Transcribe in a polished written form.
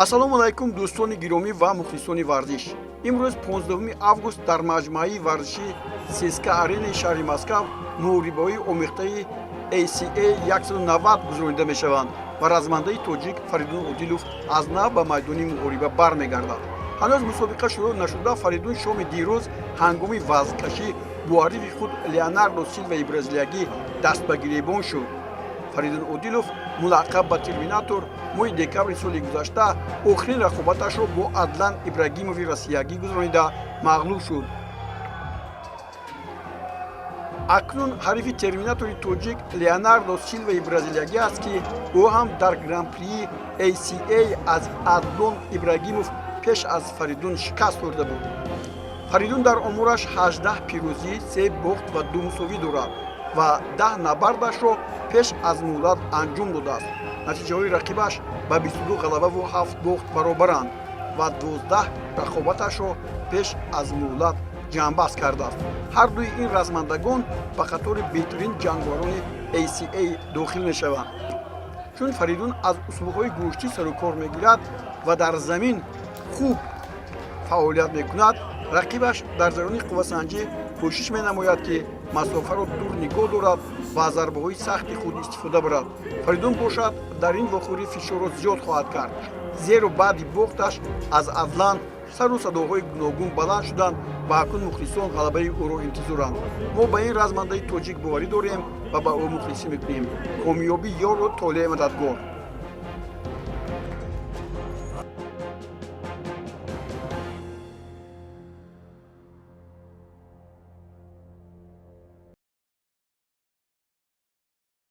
Ассалому алайкум, дӯстони гиромӣ ва мухлисони варзиш. Имрӯз, 15 август, дар маҷмӯаи варзишии ЦСКА Аренаи шаҳри Москав муҳорибаҳои омехтаи ACA 190 гузаронида мешаванд ва размандаи тоҷик Фаридун Одилов аз нав ба майдони муҳориба бармегардад. Ҳанӯз мусобиқа шурӯъ нашуда, Фаридун шоми дирӯз ҳангоми вазнкашӣ бо ҳарифи худ Леонардо Силваи бразилиягӣ даст ба гиребон шуд. Фаридун Одилов, мулаққаб ба Терминатор, моҳи декабри соли гузашта охирин рақобаташро бо Адлан Ибрагимови россиягӣ гузаронида, мағлуб шуд. Акнун ҳарифи Терминатори тоҷик Леонардо Силваи бразилиягӣ аст, ки ӯ ҳам дар Гран-прии ACA аз Адлон Ибрагимов пеш аз Фаридун шикаст хӯрда буд. Фаридун дар омораш 18 пирӯзӣ, се бохт ва ду мусовӣ дорад ва 10 набардашро пеш аз муҳлат анҷом додааст. Натиҷаҳои рақибаш ба 22 ғалабаву 7 бохт баробаранд ва 12 рақобаташро пеш аз муҳлат ҷамъбаст кардааст. Ҳар дуи ин размандагон ба қатори беҳтарин ҷанговарони ACA дохил мешаванд. Чун Фаридун аз усулҳои гӯштӣ сарукор мегирад ва дар замин хуб фаъолият мекунад, рақибаш дар ҷараёни қуввасанҷӣ кӯшиш менамояд, ки масофаро дур нигоҳ дорад ва аз зарбаҳои сахти худ истифода барад. Фаридун бошад, дар ин вохӯрӣ фишорро зиёд хоҳад кард, зеро баъди бохташ аз Адлан сару садоҳои гуногун баланд шуданд ва акнун мухлисон ғалабаи ӯро интизоранд. Мо ба ин размандаи тоҷик боварӣ дорем ва ба ӯ мухлисӣ мекунем. Комёбӣ ёру толеъ мададгор.